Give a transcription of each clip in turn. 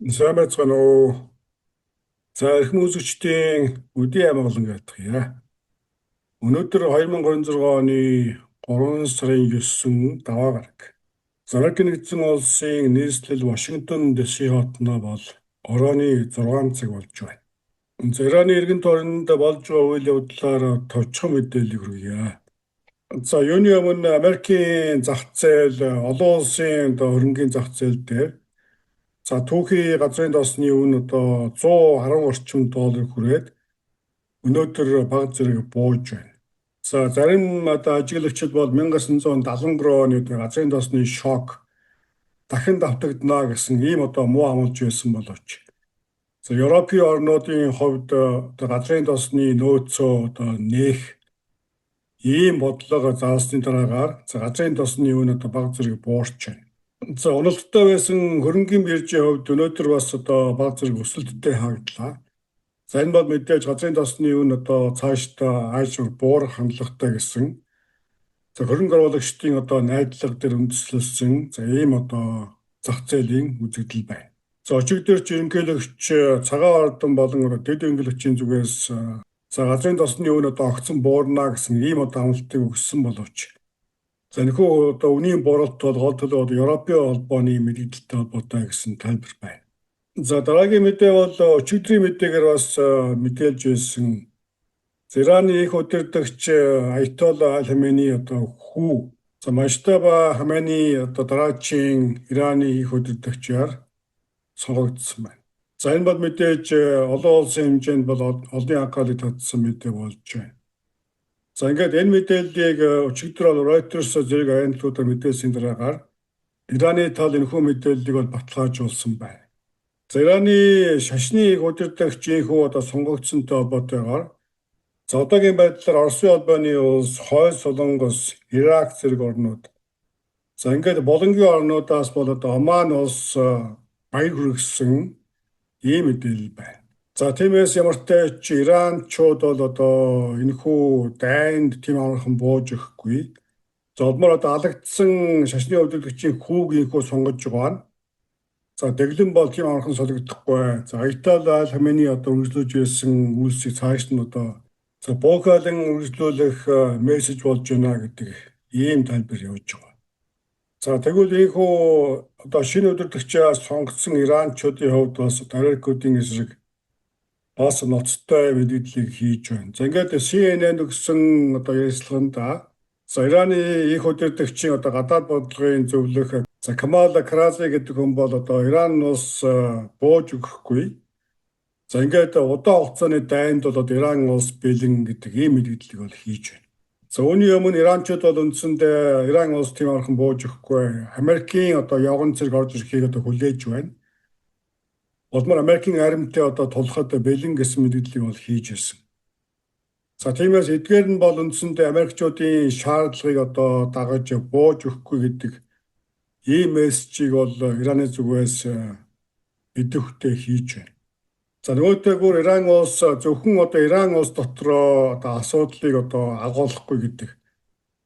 Сайн байцгаана уу? За, эрхэм үзэгчдийн өдийн амгалан айлтгая. Өнөөдөр 2026 оны 3 сарын 9 даваа гараг. Америк нэгдсэн улсын нийслэл Вашингтон DC хотноо бол оройн 6 цаг болж байна. За, Ираны эргэн тойронд болж байгаа үйл явдлаар товчхон мэдээллийг хүргье. За, юуны өмнө Америкийн зах зээл, олон улсын одоо хөрөнгийн зах зээл дээр, за, түүхий газрын тоосны үн одоо 110 орчим доллар хүрээд өнөөдөр бага зэрэг бууж байна. За, зарим одоо ажиглагчид бол 1973 оны газрын тоосны шок дахин давтагдана гэсэн ийм одоо муу амлаж байсан боловч, за, Европын орнуудын хувьд одоо газрын тоосны нөөцөө одоо нээх ийм бодлого заасны дараагаар, за, газрын тоосны үн одоо бага зэрэг буурч байна. За, уналттай байсан хөрөнгийн биржийн хувьд өнөөдөр бас одоо бага зэрэг өсөлттэй хаагдлаа. За, энэ бол мэдээж газрын тоосны үн одоо цаашдаа ааш буурах хандлагатай гэсэн, за, хөрөнгө оруулагчдын одоо найдлага дээр үндэслэсэн, за, ийм одоо зах зээлийн үзэгдэл байна. За, өчигдөрч ерөнхийлөгч Цагаан ордон болон дэд ерөнхийлөгчийн зүгээс, за, газрын тоосны үн одоо огцон буурна гэсэн ийм одоо амлалтыг өгсөн боловч, за, энэхүү одоо үнийн бууралт бол гол төлөө одоо Европын холбооны мэдээлэлтэй холбоотой гэсэн тайлбар байна. За, дараагийн мэдээ бол өчигдрийн мэдээгээр бас мэдээлж байсан. Ираны их удирдагч Аятолла Али Хамени одоо хүү, за, Можтаба Хамени одоо дараачийн Ираны их удирдагчаар сонгогдсон байна. За, энэ бол мэдээж олон улсын хэмжээнд бол олон анхаарлыг татсан мэдээ болж байна. За, ингээд энэ мэдээллийг өчигдөр бол Reuters зэрэг агентлагуудаар мэдээлсийн дараагаар Ираны тал энэхүү мэдээллийг бол баталгаажуулсан байна. За, Ираны шашны их удирдагч энэхүү одоо сонгогдсонтой холбоотойгоор, за, одоогийн байдлаар Оросын холбооны улс, Хойд Солонгос, Ирак зэрэг орнууд, за, ингээд булангийн орнуудаас бол одоо Оман улс баяр хүргэсэн ийм мэдээлэл байна. За, тиймээс ямартай ч Иранчууд бол одоо энэхүү дайнд тийм амархан бууж өгөхгүй. За, улмаар одоо алагдсан шашны удирдагчийн хүүг энэхүү сонгож байгаа нь, за, дэглэм бол тийм амархан солигдохгүй. За, Аятолла Али Хамени одоо үргэлжлүүлж байсан үйлсийг цааш нь одоо, за, буухайлан үргэлжлүүлэх мессеж болж байна гэдэг ийм тайлбар явж байгаа. За, тэгвэл энэхүү одоо шинэ удирдагчаа сонгоцсон Иранчуудын хувьд бас Америкуудын эсрэг бас ноцтой мэдээллийг хийж байна. За, ингээд CNN өгсөн одоо ярилцлаганд, за, Ираны их удирдагчийн одоо гадаад бодлогын зөвлөх, за, Камал Крази гэдэг хүн бол одоо Иран улс бууж өгөхгүй. За, ингээд удаан хугацааны дайнд бол одоо Иран улс бэлэн гэдэг ийм мэдээллийг бол хийж байна. За, үүний өмнө Иранчууд бол үндсэндээ Иран улс тийм амархан бууж өгөхгүй. Америкийн одоо явган цэрэг орж ирэхийг одоо хүлээж байна. Улмаар Америкийн армитай одоо тулахад бэлэн гэсэн мэдээллийг бол хийж байсан. За, тиймээс эдгээр нь бол үндсэндээ Америкчуудын шаардлагыг одоо дагаж бууж өгөхгүй гэдэг ийм мессежийг бол Ираны зүгээс идэвхтэй хийж байна. За, нөгөөтэйгүр Иран улс зөвхөн одоо Иран улс дотроо одоо асуудлыг одоо агуулахгүй гэдэг,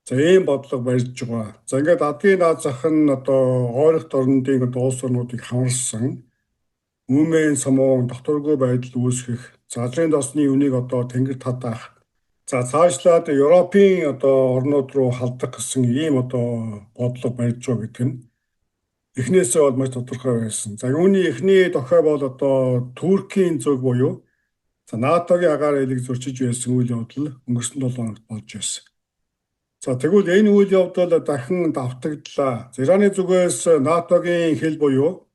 за, ийм бодлого барьж байгаа. За, ингээд адгийн наад зах нь одоо ойролт орнодын одоо улс орнуудыг хамарсан үймээн самуун докторгүй байдал үүсгэх, газрын тоосны үнийг одоо тэнгэр тадаах, за, цаашлаад Европын одоо орнууд руу халдах гэсэн ийм одоо бодлого барьж байгаа гэдэг нь эхнээсээ бол маш тодорхой байсан. За, юуны эхний дохио бол одоо Туркийн зүг буюу, за, НАТОгийн агаар элийг зөрчиж байсан үйл явдал өнгөрсөн 7 хоногт болж байсан. За, тэгвэл энэ үйл явдал дахин давтагдлаа. Ираны зүгээс НАТОгийн хил буюу,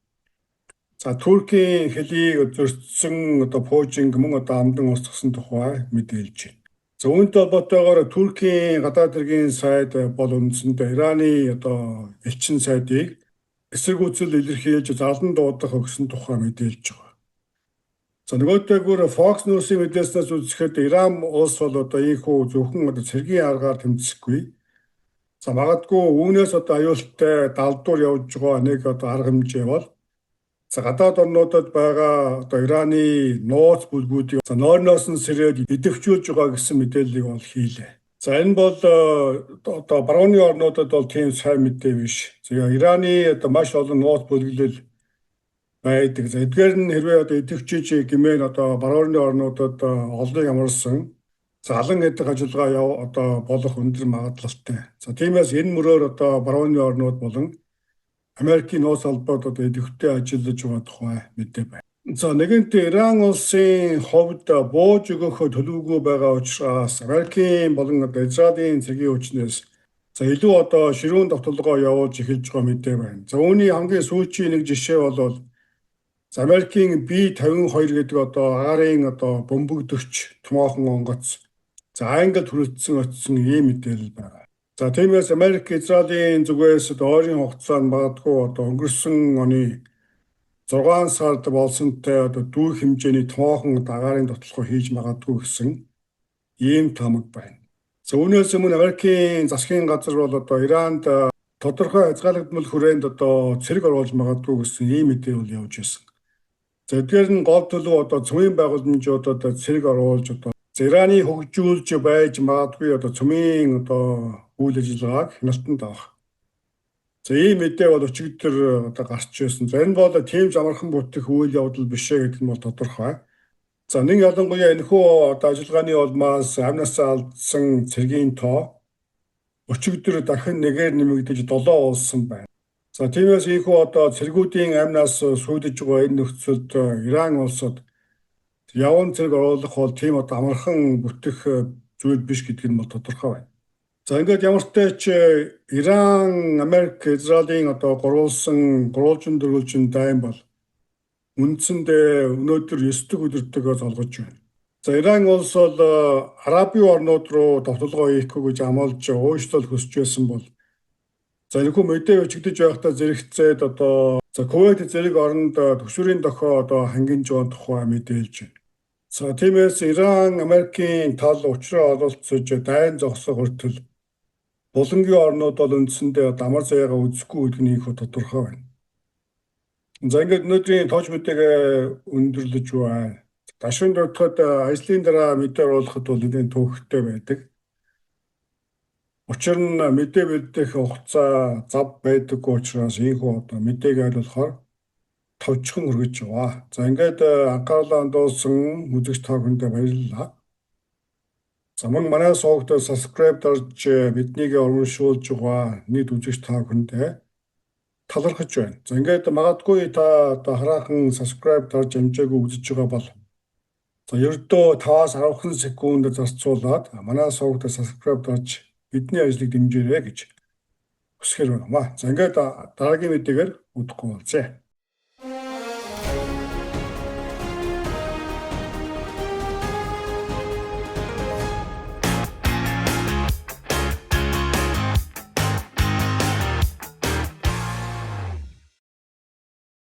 за, Туркийн хилийг зөрчсөн одоо пуужинг мөн одоо амдан устгасан тухай мэдээлж байна. За, үүнтэй холбоотойгоор Туркийн гадаад хэргийн сайд бол үндсэндээ Ираны одоо элчин сайдыг эсэргүүцэл илэрхийлж зарлан дуудах өгсөн тухай мэдээлж байгаа. За, нөгөөтэйгүр Fox News-ийн мэдээлснээс үзэхэд Иран улс бол одоо ийхүү зөвхөн одоо цэргийн аргаар тэмцэхгүй. За, магадгүй үүнээс одоо аюултай далдуур явж байгаа нэг одоо арга хэмжээ бол, за, гадаад орнуудад байгаа одоо Ираны нууц бүлгүүдийг, за, нойрноос нь сэрээд идэвхжүүлж байгаа гэсэн мэдээллийг бол хийлээ. За, энэ бол одоо барууны орнуудад бол тийм сайн мэдээ биш. За, Ираны одоо маш олон нууц бүлэглэл Байдаг. За, эдгээр нь хэрвээ одоо идэвхжиж гэмээр одоо барууны орнуудад олныг амарсан, за, алан гэдэг ажиллагаа яв одоо болох өндөр магадлалтай. За, тиймээс энэ мөрөөр одоо барууны орнууд болон Америкийн нууц албад одоо идэвхтэй ажиллаж байгаа тухай мэдээ байна. За, нэгэнт Иран улсын хувьд бууж өгөх төлөвгүй байгаа учраас Америкийн болон одоо Израилийн цэргийн хүчнээс, за, илүү одоо ширүүн довтолгоо явуулж эхэлж байгаа мэдээ байна. За, үүний хамгийн сүүлийн нэг жишээ бол, за, Америкийн B-52 гэдэг одоо агаарын одоо бөмбөгдөгч томоохон онгоц, за, Англид хүрэлцэн очсон ийм мэдээлэл байна. За, тиймээс Америк, Израилийн зүгээс ойрын хугацаанд, магадгүй одоо өнгөрсөн оны 6 сард болсонтой одоо дүүх хэмжээний томоохон агаарын довтолгоо хийж магадгүй гэсэн ийм таамаг байна. За, үүнээс өмнө Америкийн засгийн газар бол одоо Иранд тодорхой хязгаарлагдмал хүрээнд одоо цэрэг оруулж магадгүй гэсэн ийм мэдээлэл явж байсан. За, эдгээр нь гол төлөв одоо цөмийн байгууламжуудад цэрэг оруулж, одоо Ираны хөгжүүлж байж магадгүй одоо цөмийн одоо үйл ажиллагааг хяналтанд авах. За, ийм мэдээ бол өчигдөр одоо гарч ирсэн. За, энэ бол тийм ч амархан бүтэх үйл явдал биш ээ гэдэг нь бол тодорхой. За, нэг ялангуяа энэхүү одоо ажиллагааны улмаас амь насаа алдсан цэргийн тоо өчигдөр дахин нэгээр нэмэгдэж 7 болсон байна. За, тиймээс ийнхүү одоо цэргүүдийн амь нас сүйдэж байгаа энэ нөхцөлд Иран улсад яван цэрэг оруулах бол тийм одоо амархан бүтэх зүйл биш гэдэг нь бол тодорхой байна. За, ингээд ямар ч Иран, Америк, Израилийн одоо гурвуулсан гурвалжин дөрвөлжин дайн бол үндсэндээ өнөөдөр 9 дахь өдөртөгөө золгож байна. За, Иран улс бол Арабын орнууд руу довтолгоо хийхгүй гэж амлаж уучлал хүсэж байсан бол, за, энэхүү мэдээ бичигдэж байхдаа зэрэгцээд одоо, за, Кувейт зэрэг оронд түгшүүрийн дохио одоо хангинж байгаа тухай мэдээлж байна. За, тиймээс Иран, Америкийн тал учраа ололцож дайн зогсох хүртэл булангийн орнууд бол үндсэндээ амар заяагаа үзэхгүй гэдэг нь их тодорхой байна. За, ингээд өнөөдрийн тож мэдээг өндөрлөж байна. Дашин дурдахад ажлын дараа мэдээ оруулахад бол нэлээн төвөгтэй байдаг. Учир нь мэдээ бэлдэх хугацаа зав байдаггүй учраас ийнхүү одоо мэдээг аль болохоор товчхон хүргэж яваа. За, ингээд анхаарлаа хандуулсан үзэгч та бүхэндээ баярлалаа. За, мөн манай сувагт subscribe дарж биднийг урамшуулж байгаа нийт үзэгч та бүхэндээ талархаж байна. За, ингээд магадгүй та одоо хараахан subscribe дарж амжаагүй үзэж байгаа бол, за, ердөө 5-аас 10 секунд зарцуулаад манай сувагт subscribe дарж бидний ажлыг дэмжээрэй гэж хүсэхээр байна. За, ингээд дараагийн мэдээгээр удахгүй уулзъя.